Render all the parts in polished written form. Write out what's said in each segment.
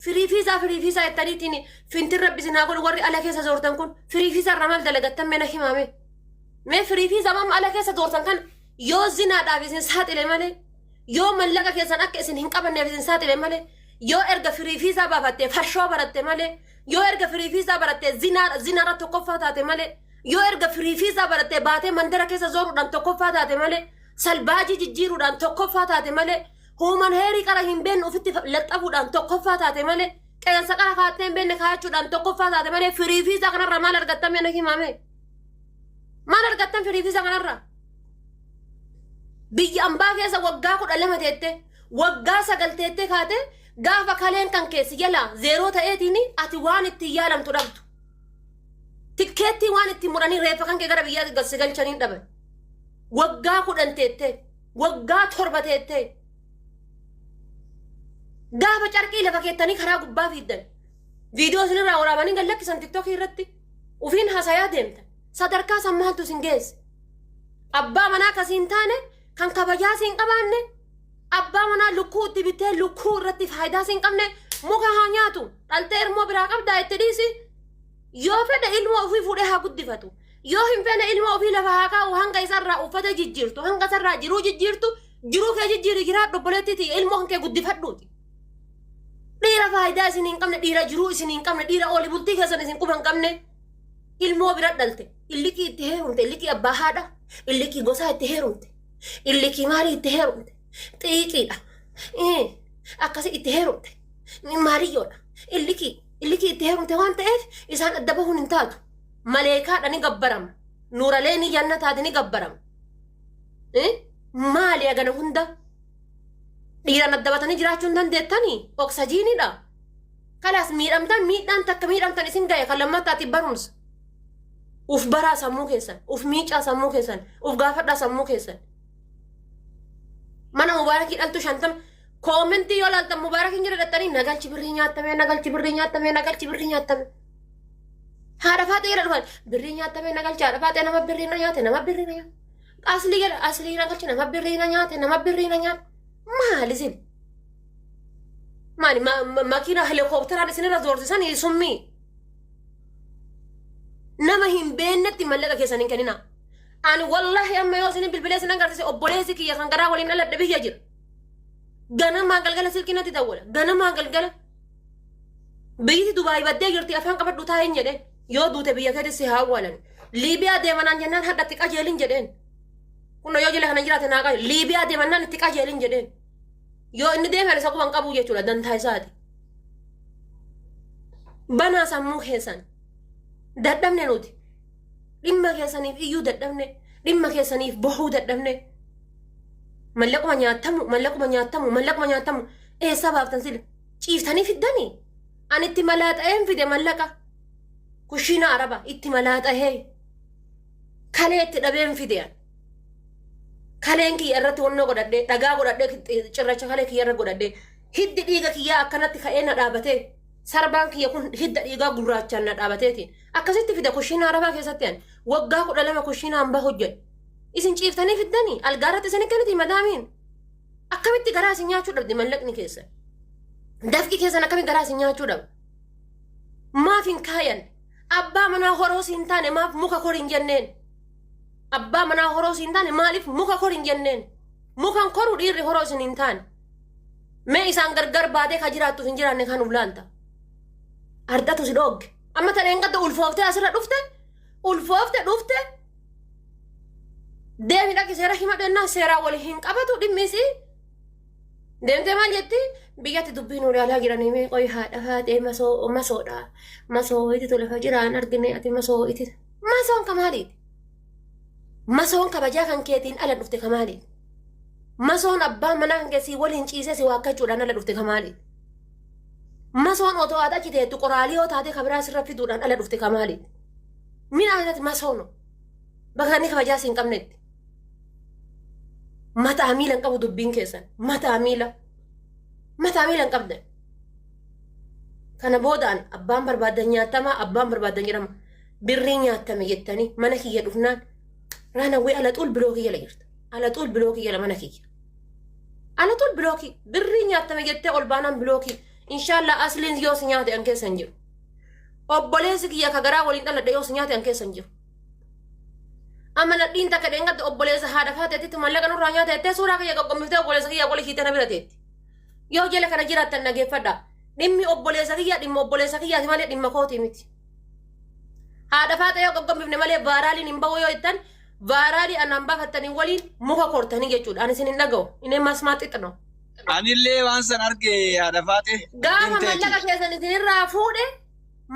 Firii fiizaa firii fiizaa jettaniitiin fintin rabbi isin haa godhu. Warri ala keessa zoortan kun firii fiizaa irraa maal dalagattan? Mee na himaa. Mee firii fiizaa mamma ala keessa zoortan kan yoo zinaadhaaf isin saaxile malee, yoo mallaqa keessan akka isin hin qabanneef isin saaxile malee, yoo erga firii fiizaa baafattee farshoo baratte malee, yoo erga firii fiizaa barattee zinaa zinaarra tokkoffaa taate malee, yoo erga firii fiizaa barattee baatee mandara keessa zooruudhaan tokkoffaa taate malee, salbaajii jijjiiruudhaan tokkoffaa taate malee, human hairii qara hin beekne ofitti laxxafuudhaan tokkoffaa taate malee, qeensa qara kaattee hin beekne kaayachuudhaan tokkoffaa taate malee, firii fiizaa kanarraa maal argattan? Mee na himame. Maal argattan firii fiizaa kanarraa? Biyya ambaa keessa waggaa 12 teette, waggaa 9 teettee kaate, gaafa kaleen kan keessi jalaa zeeroo ta'eetiin ati waan ittiin yaalamtu dhabdu. Tikkeettii waan ittiin muranii reeffa kan kee gara biyyaa si galchanii dhaban. Waggaa 10 teettee, waggaa 7 teettee, gaafa carqii lafa keettanii karaa gubbaa fiiddan, viidiyoo isinirraa waraabanii gad lakkisan TikTokii irratti ufiin hasayaa deemtan. Sadarkaa san maaltu isin geesse? Abbaa manaa akkasii hin taane, kan kabajaa siin qabaanne, abbaa manaa lukkuu itti bittee lukkuu irratti faayidaa siin qabne, muka haa nyaatu. Dhaltee ilmoo biraa qabdaa, itti dhiisi. Yoo fedhe ilmoo ofii fuudhee haa guddifatu. Yoo hin feene ilmoo ofii lafa haa kaa'u. Hanga isarraa uffata jijjiirtu, hanga isarraa jiruu jijjiirtu, jiruu kee jijjiiri, jiraadhu obboleettiiti, ilmoo kan kee guddifadhuuti. Dhiira faayidaa isin hin qabne, dhiira jiruu isin hin qabne, dhiira ooli bultii keessan isin quba hin qabne, ilmoo bira dhalte, illikii itti heerumte, illikii abbaa haadha, illikii gosaa itti heerumte, illikii maalii itti heerumte, xiiqiidha, akkasii itti heerumte, maaliyyoodha, illikii itti heerumte. Waan ta'eef isaan adda bahuun hin taatu. Maleekaadha, ni gabbarama. Nuuralee ni jannataati, ni gabbarama. Maali agana hunda dhiiraan adda batanii jiraachuu hin dandeettanii? Oksajiinidha. Kalaas miidhamtan, miidhaan takka miidhamtan isin gahe, kan lammataati barumsa. Uf baraa sammuu keessan, uf miicaa sammuu keessan, uf gaafadhaa sammuu keessan. Mana Mubaarakii dhaltu 50 commentii yoo laaltan Mubaarakiin jira dhattanii, nagalchi birrii nyaattame, nagalchi birrii nyaattame, nagalchi birrii nyaattame. Haadha Faaxee jala dhufan, birrii nyaattame, nagalchi haadha Faaxee, nama birrii na nyaate, nama birrii na nyaate. Aslii jala, aslii nagalchi, nama birrii na nyaate, nama birrii na nyaate. Maali isin? Maali makiina helikoophteraan isinirra zoorsisan summii? Nama hin beeknetti mallaqa keessan hin kenninaa. Ani wallahi amma yoo isin bilbilee isin agarsiise, obboleessi kiyya kan garaa waliin dhaladhe biyya jira. Ganamaa galgala silkii natti dawwala. Ganamaa galgala. Biyyiti Dubaay baddee jirti, afaan qabadhu taa'in jedheen. Yoo duute biyya keetti si haa awwaalan. Liibiyaa deemanaan jennaan hadha itti qajeelin jedheen. Kun yoo jala kana jiraate naa qajeelin. Liibiyaa deemannaan itti qajeelin jedheen. Yoo inni deeme isa quban qabuu jechuudha, dantaa isaati. Banaa sammuu keessan. Dadhabne nuti. Dhimma keessaniif iyyuu dadhabne. Dhimma keessaniif bohuu dadhabne. Mallaquma nyaattamu, mallaquma nyaattamu, mallaquma nyaattamu. Eessaa baaftan sila? Ciiftanii fiddanii? Ani itti malaaxa'een fide mallaqa. Kushiina Araba itti malaaxa'ee. Kalee itti dhabeen fide ani. Kaleen kiyya irratti wannoo godhadhee, dhagaa godhadhee, cirracha kalee kiyya irra godhadhee, hiddi dhiiga kiyyaa akkanatti ka'ee na dhaabatee, sarbaan kiyya kun hidda dhiigaa gurraachaan na dhaabateetiin akkasitti fida kushiina Arabaa keessatti. Ani waggaa 12 kushiina hambaa hojjedhe. Isin ciiftanii fiddanii algaa irratti isin kenniti madaamiin. Akkamitti garaa isin nyaachuu dhabdi mallaqni keessan? Dafqi keessan akkamitti garaa isin nyaachuu dhaba? Maaf hin kaayan? Abbaa manaa horoo siin taane maaf muka kor hin jenneen? Abbaa manaa horoo siin taane maaliif muka kor hin jenneen? Mukan koru dhiirri horoo isin hin taane. Mee isaan gargar baatee ka jiraattuuf hin jiraanne kan ulaanta. Ardatu si dhoogge. Amma tadheen gadda ulfooftee asirra dhufte, ulfoofte dhufte, deemi dhaqi seera himadhennaa, seeraa wal hin qabatu dhimmi isii. Deemtee maal jetti? Biyyatti dubbiin ulaalaa jiranii, mee qoyi haadha Faaxee, masoo masoodha. Masoo ititu lafa jiraan argine, ati masoo iti. Masoon ka maaliiti? Masoon kabajaa kan keetiin ala dhufte ka maaliiti? Masoon abbaa manaa kan keessii waliin ciisee si waakkachuudhaan ala dhufte ka maaliiti? Masoon otoo ati achi teettu qoraalii yoo taate ka biraa sirra fiduudhaan ala dhufte ka maaliiti? Min aanati masoono. Bakka inni kabajaa si hin qabnetti. Mataa miila hin qabu dubbiin keessan. Mataa miila. Mataa miila hin qabdan. Kana boodaan abbaan barbaadan nyaatamaa, abbaan barbaadan jedhama. Birrii nyaatame jettanii mana kiyya dhufnaan raanawwee ala xuul bilookii jala jirta. Ala xuul bilookii jala mana kiyya. Ala xuul bilookii birrii nyaatame jettee ol baanaan bilookii. Inshaallah asliin yoo si nyaate an keessa hin jiru. Obboleessi kiyya ka garaa waliin dhaladhe yoo si nyaate an keessa hin jiru. Amma nadhiin takka dheengadda obboleessa haadha faateetitti mallaqa nurraa nyaate jettee suuraa kiyya qoqqommiftee obboleessa kiyya qola hiitee na bira teetti. Yoo jala kana jiraattan dhageeffadha. Dhimmi obboleessa kiyya dhimma obboleessa kiyyaati malee dhimma kootii miti. Haadha faaxee yoo qoqqommifne malee vaaraaliin hin ba'u yoo jettan vaaraalii anaan baafattanii waliin muka kortanii jechuudha. Ani isin hin dhaga'u. Inni masmaa xixno. Anillee waan san arge haadha faaxee. Gaafa mallaqa keessan isinirraa fuudhe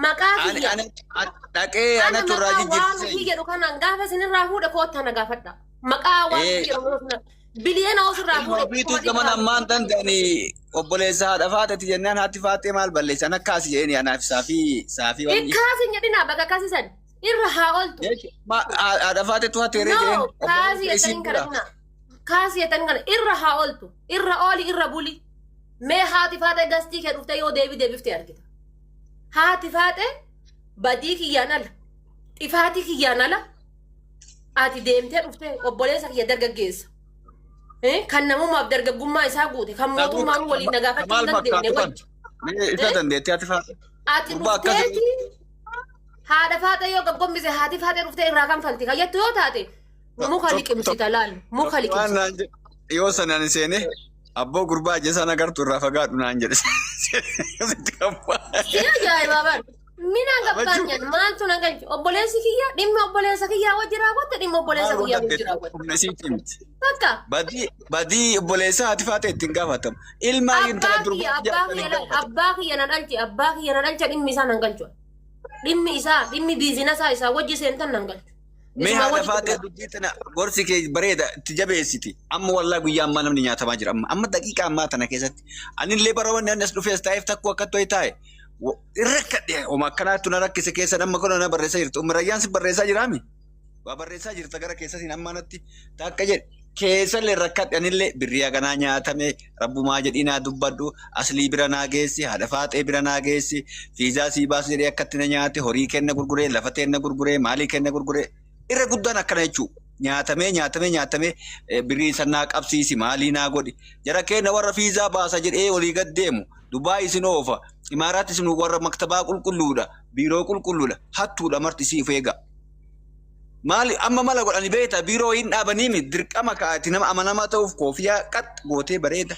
maqaa Ani kiyya. ani dhaqee Ana anatu irraa maqaa waan jijjiirsiise. ofii jedhu kanaan gaafa isinirraa fuudhe koottaa na gaafadha. Maqaa waan Eh. ofii jedhu kana biliyoona ofirraa Ilma fuudhe ofiitu kuma gama dhibba ammaan danda'anii obboleessa haadha faaxeeti jennaan haati faaxee maal balleessan akkaasi jedheen anaaf saafii saafii waan. Ikkaas hin jedhinaa bakka akkasisan irra haa ooltu. Haadha faaxeetu hateeree No, jedheen. kaasii jettanii kadhatina. Kaasii jettanii kana irra haa ooltu. Irra ooli irra buli. Mee haati faaxee gastii kee dhuftee yoo deebii deebiftee argita. Haati faaxee badii kiyyaan ala. Xifaatii kiyyaan ala. Ati deemtee dhuftee obboleessa kiyya dargaggeessa. Kan namummaaf dargaggummaa isaa guute kan mootummaan waliin na gaafachuu Maal hin dandeenye fakkaatu kan? wajji. Isa dandeettii haati faaxee. Ati Gurbaa akkas dhufteeti haadha faaxee yoo gaggombise haati faaxee dhuftee irraa kanfalti kan jettu yoo taate muka liqimsita laal muka Waan liqimsita. naan jedhe yoo sana ani seene abboo gurbaa ajjeesaan agartu irraa fagaadhu naan jedhe. Sitti qabbaa. Si ajaa'ibaa bar. Mina Abachuu. gabbaanyan maaltu na galche obboleessi kiyya dhimmi obboleessa kiyyaa wajji raawwatte dhimma obboleessa Maal kiyyaa wajji dandeettii raawwatte. humna isiitii miti. Bakka Badii badii obboleessa haati faaxee ittiin gaafatamu. Ilmaa intala abbaa kiyya durbaa abbaa jaartan kiyya hin gaafatamu. abbaa kiyya na dhalche abbaa kiyya na dhalche dhimmi isaa nan galchu. Dhimmi isaa dhimmi biizinasaa isaa wajji seentan nan galchu. Mee Isuma haadha wajji faaxee dubbii tana gorsi kee bareeda itti jabeessiti. Amma wallaa guyyaa ammaa namni nyaatamaa jira. Amma amma daqiiqa ammaa tana keessatti. Anillee bara wanni ani as dhufee as taa'eef takkuu akka to'e taa'e. Rakkadhe oma akkanaattu na rakkise keessa amma kun na barreessaa jirtu. Ummi Rayyaan si barreessaa jiraami? Waa barreessaa jirta gara keessatiin amma natti takka jedhe. Keessallee rakkadhe anillee birrii haganaa nyaatame rabbumaa jedhii naa dubbadhu aslii bira naa geessi haadha faaxee bira naa geessi fiizaa sii baasu jedhee akkatti na nyaate horii kenna gurguree lafa teenna gurguree maalii kenna gurguree irra guddaan akkana jechuu nyaatamee nyaatamee nyaatamee birrii san naa qabsiisi maalii naa godhi jara keenya warra fiizaa baasa jedhee olii gad deemu Dubaay isin oofa Imaaraat isin warra maktabaa qulqulluudha biiroo qulqulluudha hattuudha marti isii of eega. Maali amma mala godhani beekta biiroo hin dhaabaniimi dirqama kaa'ati nama amanamaa ta'uuf koofiyaa qax gootee bareeda.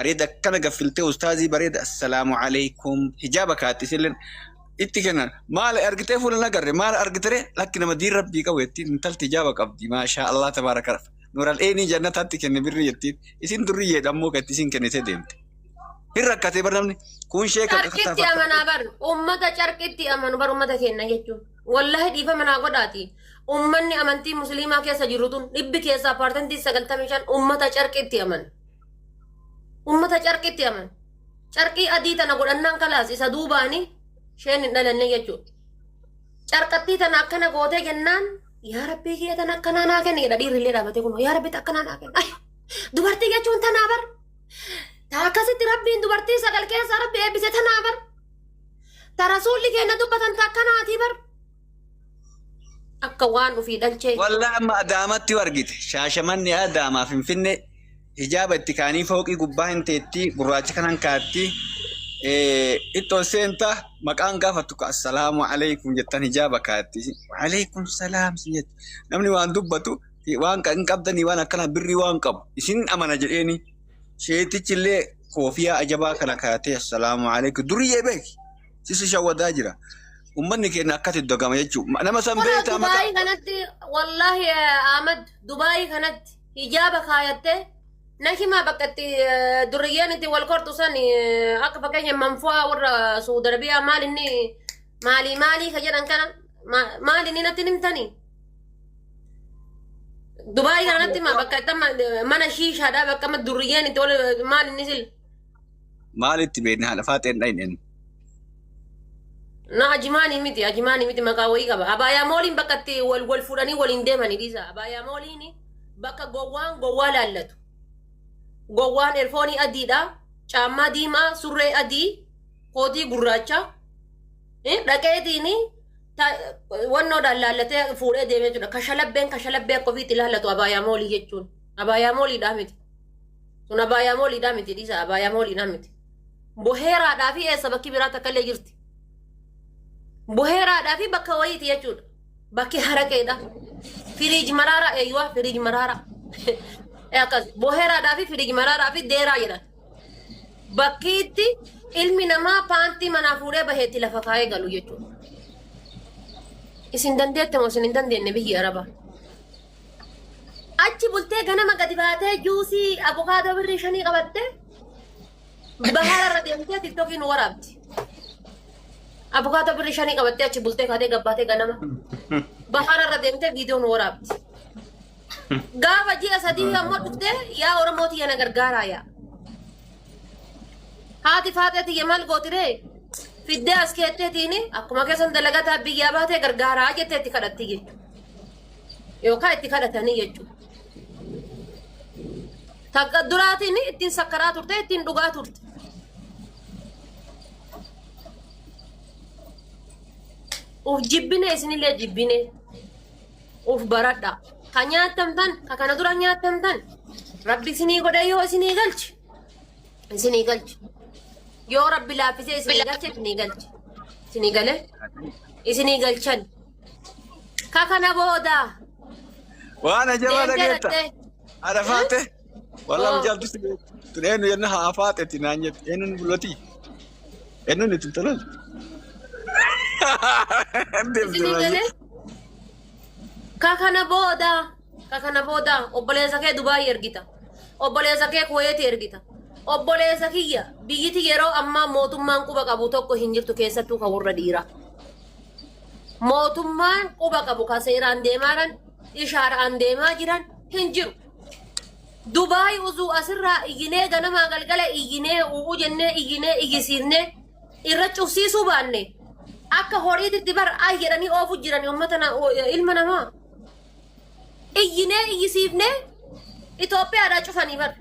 Areeda akkana gaffiltee ustaazii bareeda assalaamu alaikum hijaaba kaa'atti isilleen itti kennan maal argitee fuula nagarre maal argitere lakki nama diin rabbii qabu jettiin intalti hijaaba qabdi maashaa Allah tabaaraka nuural eenii jannataatti kenne birrii jettiin isin durriyyeedha ammoo kan itti isin kennitee deemte. Hin rakkatee bar namni kun sheeka Carqitti amanaa bar ummata carqitti amanu bar ummata keenya jechuun wallahi dhiifama naa godhaati ummanni amantii musliimaa keessa jiru tun dhibbi keessaa 95% ummata carqitti amanu ummata carqitti amanu carqii adii tana godhannaan kalaas isa duubaani isheen hin dhalanne jechuudha carqattii tana akkana gootee jennaan yaa rabbii kiyya tana akkanaa naa kenni jedha dhiirri illee dhaabatee kun yaa rabbi akkanaa naa kenni dubartii jechuun tanaa bar Ta akkasitti rabbiin dubartii sagal keessaa rabbi eebbise tanaa bar. Ta rasuulli keenya dubbatan ta akkanaatii bar. Akka waan ufii dhalchee. Wallaa amma Adaamatti yoo argite Shaashamanni Adaamaa Finfinnee hijaaba itti kaanii fooqii gubbaa hin teettii gurraacha kanan kaatti itti ol seenta maqaan gaafattu ka assalaamu alaikum jettan hijaaba kaatti alaikum salaam si jettu namni waan dubbatu waan hin qabdanii waan akkana birrii waan qabu isin amana jedheeni Sheetichi illee koofiyaa ajabaa kana kaatee assalaamu alaikum duriyyee beeki sisi shawwadaa jira. Uummanni keenya akkatti dogama jechuudha. Nama san Kunoo beektaa maqaa. Dubaayii kanatti wallaahi Ahmad Dubaayii kanatti hijaaba kaayattee na himaa bakka itti duriyyeen itti wal kortu san akka fakkeenya manfu'aa warra Suudi Arabiyaa maal inni maalii maalii ka jedhan kana maal inni natti himtanii? Dubaayii kanatti ma bakka itti amma mana shiishaadha bakka amma durriyyeen itti wal maal inni sil Maalitti beekna haadha faaxeen dhayne. Na ajimaanii miti ajimaanii miti maqaa wayii qaba. Abaayaa mooliin bakka itti wal wal fuudhanii waliin deemanii dhiisa. Abaayaa mooliin bakka gowwaan gowwaa laallatu. Gowwaan erfoonii adiidha. Caammaa diimaa, surree adii, kootii gurraacha. Dhaqeetiin wannoodhaan laallatee fuudhee deemee jechuudha. Kashalabbeen kashalabbee akka ofiitti ilaallatu abaayaa moolii jechuun. Abaayaa mooliidhaa miti. Sun abaayaa mooliidhaa miti dhiisa abaayaa mooliidhaa miti. Boheeraadhaa fi eessa bakki biraa takka illee jirti. Boheeraadhaa fi bakka wayiiti jechuudha. Bakki haraqeedha. Firiij maraaraa eeyyuwaa firiij maraaraa. Akkas boheeraadhaa fi firiij maraaraa fi deeraa jedhan. Bakki itti ilmi namaa paantii manaa fuudhee baheetti lafa kaa'ee galu jechuudha. Isin dandeette moo isin hin dandeenye biyyi Arabaa? Achi bultee ganama gadi baatee juusii abukaadoo birrii shanii qabattee bahara irra deemtee tiktokii nu waraabdi. Abukaadoo birrii shanii qabattee achi bultee kaatee gabbaatee ganama bahara irra deemtee viidiyoo nu waraabdi. Gaafa ji'a 3 ammoo dhuftee yaa Oromoo tiyya na gargaaraa yaa. Haati faaxee tiyya maal gootiree? Fiddee as keetteetiin akkuma keessan dalagataa biyyaa baatee gargaaraa jettee itti kadhatti jechuudha. Yookaan itti kadhatanii jechuudha. Takka duraatiin ittiin sakkaraa turte ittiin dhugaa turte. Uf jibbine isinillee jibbine uf baradha. Ka nyaattamtan ka kana dura nyaattamtan rabbi isinii godhe yoo isinii galche isinii galche. Yoo rabbi laaffisee isinii galche isinii galche. Isinii galee isinii galchan. Ka kana booda Waan ajabaa deemtee dhageetta. dhattee. Haadha faaxe. Wallah Oo. mucaaltu si tun eenyu jenna haa faaxetti naan jette. Eenyuun bullotii? Eenyuun itti tolal? Deemte Isinii baay'ee. galee? Ka kana booda ka kana booda obboleessa kee Dubaay ergita. Obboleessa kee Kuweeti ergita. Obboleessa kiyya biyyiti yeroo ammaa mootummaan quba qabu tokko hin jirtu keessattuu kan warra dhiiraa. Mootummaan quba qabu kan seeraan deemaa jiran, ishaaraan deemaa jiran hin jiru. Dubaay uzuu asirraa iyyinee ganamaa galgala iyyinee u'uu jennee iyyinee iyyisiifnee irra cufsiisuu baanne akka horiititti bar ay jedhanii oofu jiran uummata ilma namaa. Iyyinee iyyisiifnee Itoophiyaadhaa cufanii bar.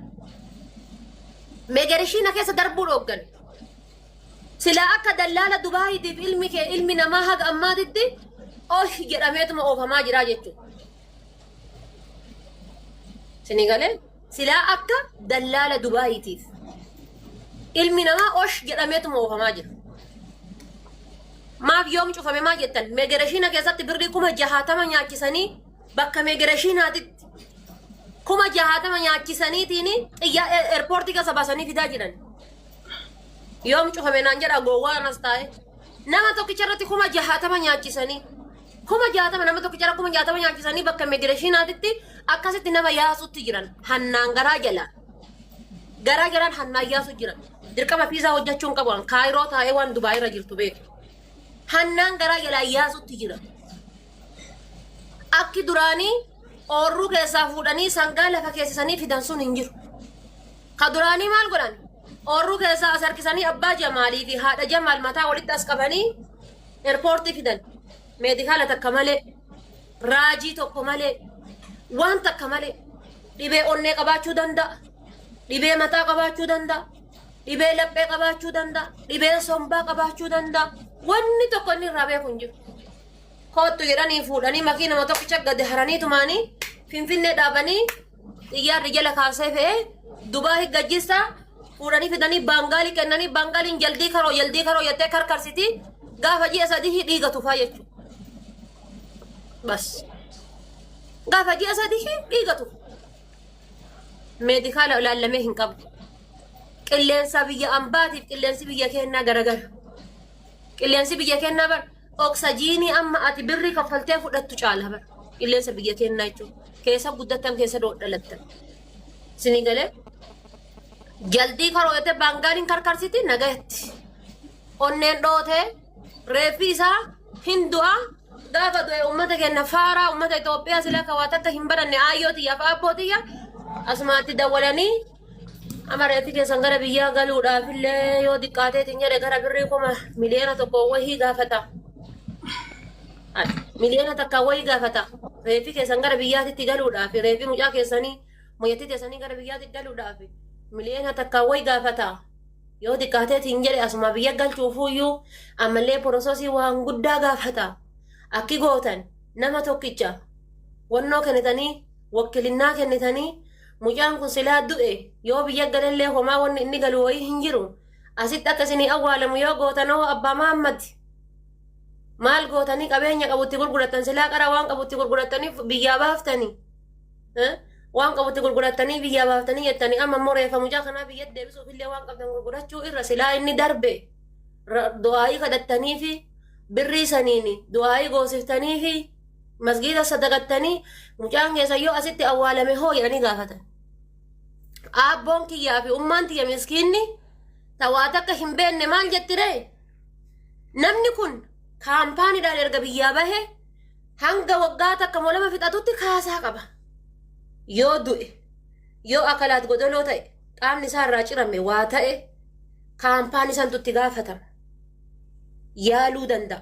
Meegarishiina keessa darbuu dhooggan. Silaa akka dallaala Dubaayitiif ilmi kee ilmi namaa haga ammaatitti osh jedhameetuma oofamaa jiraa jechuudha. Isinii galee? Silaa akka dallaala Dubaayitiif ilmi namaa osh jedhameetuma oofamaa jira. Maaf yoom cufame maa jettan? Meegareshiina keessatti birrii 60,000 nyaachisanii bakka meegareshiinaatitti 60,000 nyaachisaniitiin xiyyaa eerpoortii keessa baasanii fidaa jiran. Yoom cufame naan jedha gowwaa anas taa'e. Nama tokkicha irratti 60,000 nyaachisanii. 60,000 nama tokkicha irra 60,000 nyaachisanii bakka immigireeshinaatitti akkasitti nama yaasutti jiran. Hannaan garaa jala. Garaa jalaan hannaan yaasu jiran. Dirqama fiizaa hojjechuu hin qabu. Kaayiroo taa'ee waan Dubaay irra jirtu beeku. Hannaan garaa jalaa yaasutti jira. Akki duraanii oorruu keessaa fuudhanii sangaa lafa keessisanii fidan sun hin jiru. Ka duraanii maal godhan? Oorruu keessaa as harkisanii abbaa Jamaalii fi haadha Jamaal mataa walitti as qabanii eerpoortii fidan. Meedikaala takka malee, raajii tokko malee, waan takka malee dhibee onnee qabaachuu danda'a, dhibee mataa qabaachuu danda'a, dhibee laphee qabaachuu danda'a, dhibee sombaa qabaachuu danda'a. Wanni tokko inni irraa beeku hin jiru. Koottu jedhanii fuudhanii makiinama tokkicha gadi haranii tumaanii Finfinnee dhaabanii xiyyaarri jala kaasee fe'ee Dubaay gajjissa fuudhanii fidanii baangaalii kennanii baangaaliin jaldii karoo jaldii karoo jettee karkarsiti gaafa ji'a 3 dhiiga tufaa jechuudha. Bas. Gaafa ji'a 3 dhiiga tufa. Meedikaala ilaallamee hin qabu. Qilleensa biyya ambaatiif qilleensi biyya keenyaa garagara. Qilleensi biyya keenyaa bar oksajiinii amma ati birrii kaffaltee fudhattu caala bar. Qilleensa biyya keenyaa jechuudha. Keessa guddattan keessa dhalattan. Isinii galee jaldii karooyate baangaaliin karkarsiti nagayatti. Onneen dhootee reeffi isaa hin du'a gaafa du'e uummata keenya faaraa uummata Itoophiyaa sila ka waa takka hin baranne aayyoo tiyya fi abboo tiyya asumaatti dawwalanii amma reeffi keessan gara biyyaa galuudhaaf illee yoo diqqaateetiin jedhe gara birrii 1,000,000 wahii gaafata. 1,000,000 wahii gaafata. Reeffi keessan gara biyyaatitti galuudhaaf reeffi mucaa keessanii mucattii teessanii gara biyyaatti galuudhaaf 1,000,000 wahii gaafata. Yoo diqqaateetiin jedhe asuma biyya galchuufuyyuu ammallee porososii waan guddaa gaafata. Akki gootan nama tokkicha wannoo kennitanii wakkilinnaa kennitanii mucaan kun silaa du'e yoo biyya galallee homaa wanni inni galu wayii hin jiru. Asitti akka isinii awwaalamu yoo gootanoo abbaa Mahammad maal gootanii qabeenya qabutti gurgurattan silaa qara waan qabutti gurgurattaniif biyyaa baaftanii. Waan qabutti gurgurattanii biyyaa baaftanii jettanii amma immoo reeffa mucaa kanaa biyyatti deebisuuf illee waan qabdan gurgurachuu irra silaa inni darbe du'aayii kadhattanii fi birrii saniin du'aayii goosiftanii fi masgiida sadaqattanii mucaan keessa yoo asitti awwaalame hoo jedhanii gaafatan. Aabboon kiyyaa fi ummaan tiyya miskiinni tawaa takka hin beekne maal jetti ree? Namni kun kaampaaniidhaan erga biyyaa bahe hanga waggaa takka moo lama fixatutti kaasaa qaba. Yoo du'e, yoo akalaat godoloo ta'e, qaamni isaa irraa cirame waa ta'e, kaampaanii santu itti gaafatama. Yaaluu danda'a.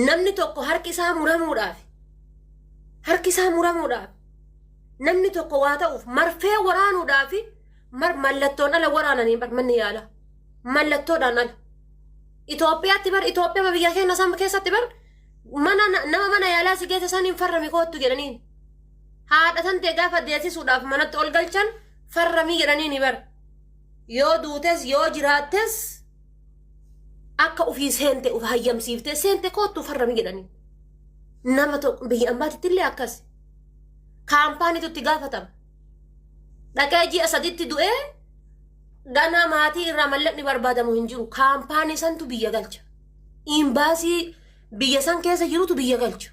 Namni tokko harki isaa muramuudhaaf, harki isaa muramuudhaaf, namni tokko waa ta'uuf marfee waraanuudhaaf mar mallattoon ala waraananii bar manni yaalaa. Mallattoodhaan ala. Itoophiyaatti bar Itoophiyaa biyya keenya san keessatti bar mana nama mana yaalaa si geesse saniin farrami koottu jedhaniin. Haadha tan ta'e gaafa deessisuudhaaf manatti ol galchan farramii jedhaniini bar. Yoo duutes yoo jiraattes akka ofii seente of hayyamsiiftee seente koottu farramii jedhaniin. Nama tokko biyya ambaatitti illee akkas. Kaampaaniitu itti gaafatama. Dhaqee ji'a saditti du'ee ganaa maatii irraa mallaqni barbaadamu hin jiru. Kaampaanii santu biyya galcha. Imbaasii biyya san keessa jirutu biyya galcha.